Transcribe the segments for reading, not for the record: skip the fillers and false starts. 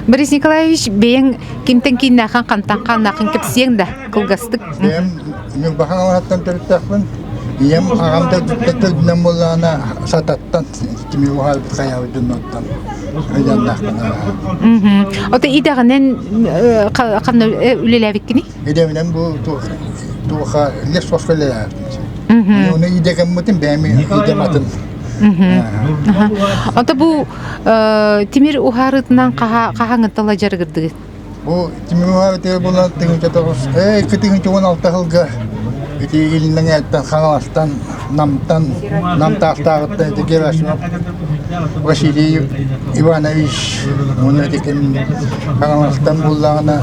Борис Николаевич, бэйэҥ кимтэн кииннээххин, хантан хааннааххын кэпсиэҥ да кылгастык. Бэйэм Ньурбахан алаһаттан төрүттээхпин. Ийэм аҕам төрдүнэн буоллаҕына Сататтан тимир уһаарбыт хайаабыт дьонноттон ыйаннаахпын. Ото идэҕинэн ханна үлэлээбиккиний? Идэбинэн бу туоха лесхозка үлэлээбитим. Оны идэ гыммытым бэйэм идэм атын. Ото бу тимир уһаарытынан хаһааҥҥыттан дьарыгырдыгыт? Бу тимир уһаарытыгар буолан 19 2 2016 сылга ити Илин-Эҥээртэн, Хаҥаластан, Намтан, Нам Таастааҕыттан ити Герасимов Василий Иванович уонна ити ким Хаҥаластан буллаҕына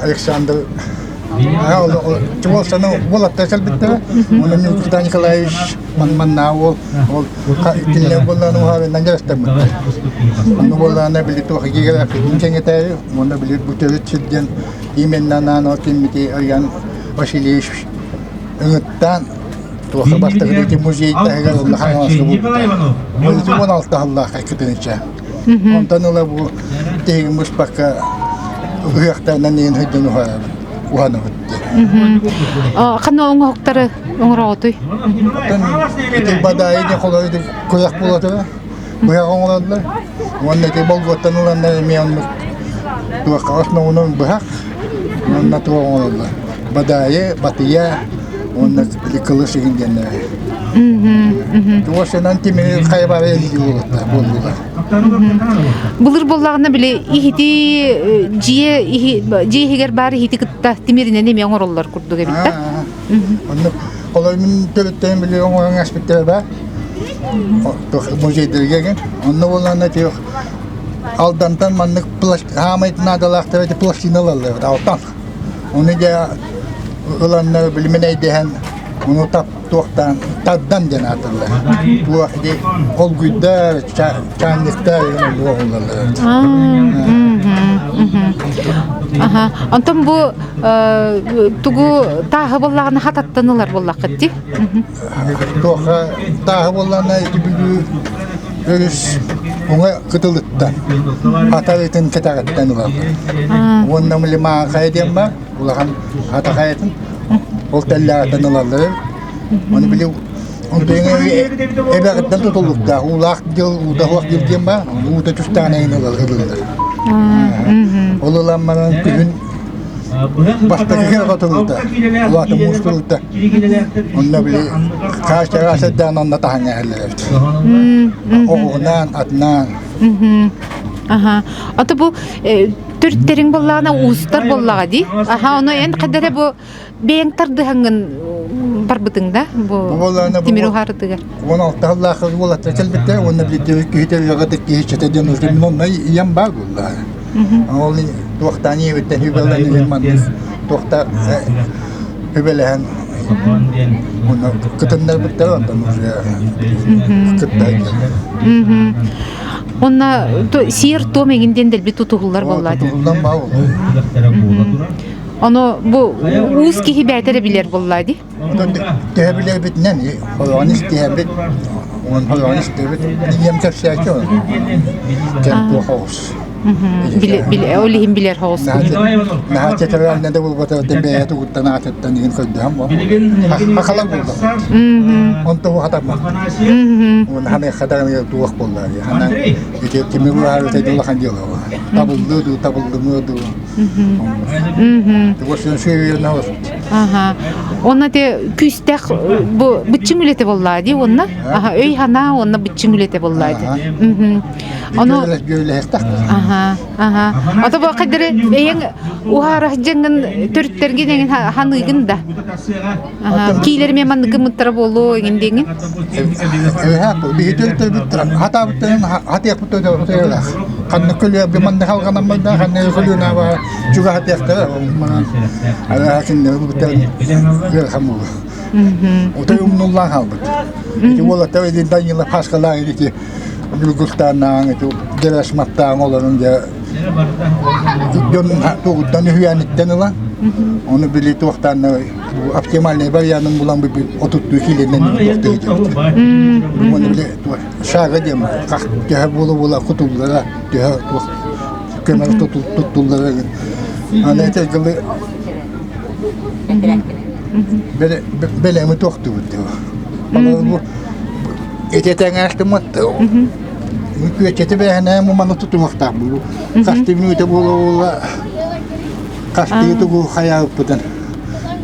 Александр Чуолсаны уолаттар кэлбиттэрэ. Уонна Никита Николаевич маннаа уол ол кинилэр буоллаҕына уһаарынан дьарыктаммыттар. Онно буоллаҕына били туох географиятын кэҥэтээри уонна били бу төрүт сир диэн именно анаан ол киммити Альян Васильевич ыҥыттаан туохха бастакы ити музей таһыгар улахан хаҥаласка буолбута. Ол 16 сыллаах кытыныча. Онтон ыла бу тиһигин быспакка ыһыахтарынан иһин сылдьан уһанабыт диэн. Ханна оҥоһуктары оҥороҕутуй? Оттон ити бадаайы диэн холоро ити куйах буолатара. Быһах оҥороллор. Уонна ити болгуоттан ыланнар эмиэ оннук туохха основунан быһах уонна туох оҥороллор. Бадаайы, батыйа уонна кылыс игин диэннэр. Туосынан тимири хайа бары илии буоллулар. Былыр буоллаҕына били иһити дьиэ дьиэ иһигэр баар иһити кытта тимиринэн эмиэ оҥороллор курдук эбит да? Оннук холой мин төрүттэрим били оҥорон аспыттара баар. Музейдарга ген. Онно буоллаҕына тиэх Алдантан маннык хаамай наадалаахтар эти пластина ылаллар алтан. Ону дьэ ыланнар билимин эйдэһэн ону тап туохтаан тардан диэн аатыллар. Туох ди олгуйдар, чаанньыктар буолаллар. Аха. Онтон бу тугу тааһы буоллаҕына хататтан ылар буоллаххыт дии? Туохха тааһы буоллаҕына ити Бүлүү өрүс уҥа кытылыттан хатарытын кэтэҕиттэн ылаллар. Уонна Лимаахайа диэн баар, улахан хата хайатын ол тэллэҕиттэн ылаллар. Ону били эбэҕиттэн тутулуктаах уулаах дьыл, уута суох дьыл диэн баар, уута түстэҕинэ ылыллар. Ол ылан баран күһүн Бастакы киһи турбута, улаатан муус турбута. Онно били хааччаҕа сырдаан онно таһан эһэллэр эбит. Оҕуһунаан, атынаан. Аха. Ото бу төрүттэриҥ буоллаҕына уустар буоллаҕа дии. Аха, ону эн хадара бу бэйэҥ тардыһаҥҥын барбытыҥ да бу тимир уһаарытыгар. 16 сыллаах уолаттар кэлбиттэр уонна биирдэ киһи төрүөҕэ киһи чэтэ диэн мин онно ийэм баар буолла. Ол туохтаан ийэбиттэн үбэлэн маннык туохта үбэлэһэн уонна кытыннарбыттар онтон уже кытта Онна сиэр туом эҥин диэн дэлби тутуһуллар буолла. Тутуһуллан баа Ону бу уус киһи бээтэ эрэ билэр буолла дии. Онтон төһө билэрбитинэн холоон истиһэбит, уон холоон истэбит. Ийэм кэпсээччи ол. Кэм туох оҕус. Ол иһин билэр оҕус. Наһаа тетраальна да булбата бэйэ тугуттан аатыттан иһин көрдөһөн бо. Хахалар булла. Онто хатаммат. Уон ханыахха даҕаны туох буолла. Ханан ити тимир уһаарыта улахан дьыала. Табыллыа дуу, табыллымыа дуу. Аха. Онно те күүстээх бу быччыҥ үлэтэ буоллаа дии уонна аха өй санаа уонна быччыҥ үлэтэ буоллаа дии. Ону Аха, аха. Ото бу кадыры эйең уһаарах дьаҥын төрүттэргин эҥин ханыыгын да. Аха, киилэр мен манныгы мыттара буолуо эҥин диэҥин. Биһи төрүттэрбит хатаабыттарын хатыахпыт ханнык көлүө манна халҕанаммайда ханнык көлүөнэ чугаһатыахтара манан араакиннары бутан ыарахан буолуо. Отой умнуллаан хаалбыт. Ити уолаттар ити Данила Пашкалаах ити Ньургустааннааҕын ити Герасимовтааҕын олорон дьэ дьон тугуттан үһүйээниттэн ылан ону били туохтаанна Оптимальный варианын булан отуттуу киилэнэн туохтуу Уонна били шага диэн төһө буола-буола кутуллара, төһө туох көмө туттуллара. Аны этэргэлы бэлэми туохтубут бу ити тэҥээхтиммат күөччэти бэһэнээ муманы тутумахтаах бу хасты мүнүүтэ буола-буола хастыы тугу хайаабыппытын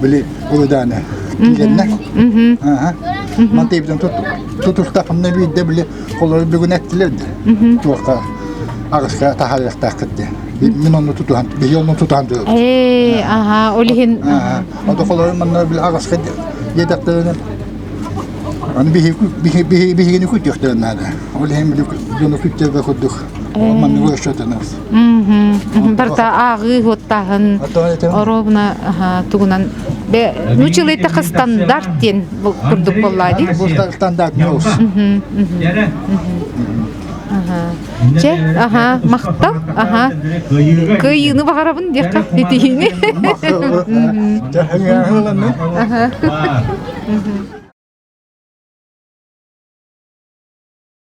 били улудааны киирэннэ мантыйбытын тутустахпына биирдэ били холору бүгүн эттилэр да туохха аҕыска таһаарыахтааххыт диэн мин онну тутуһан биһи онну тутуһан турабыт Ээ, аха, ол иһин Ото холору манна били аҕыска диэтэхтэринэ аны биһигини күтүөхтэрин наада. Ол иһин били дьону күттэрбэ курдук манныгы өссөтөнөс. Барыта ааҕыы хуоттааһын оруобуна тугунан бе нучилыйтаха стандарт диэн курдук буоллаа дии. Бу стандарт ньуус. Чэ, аха, махтал, аха. Кыайыыны баҕарабын диэххэ итиһиини. Махтал.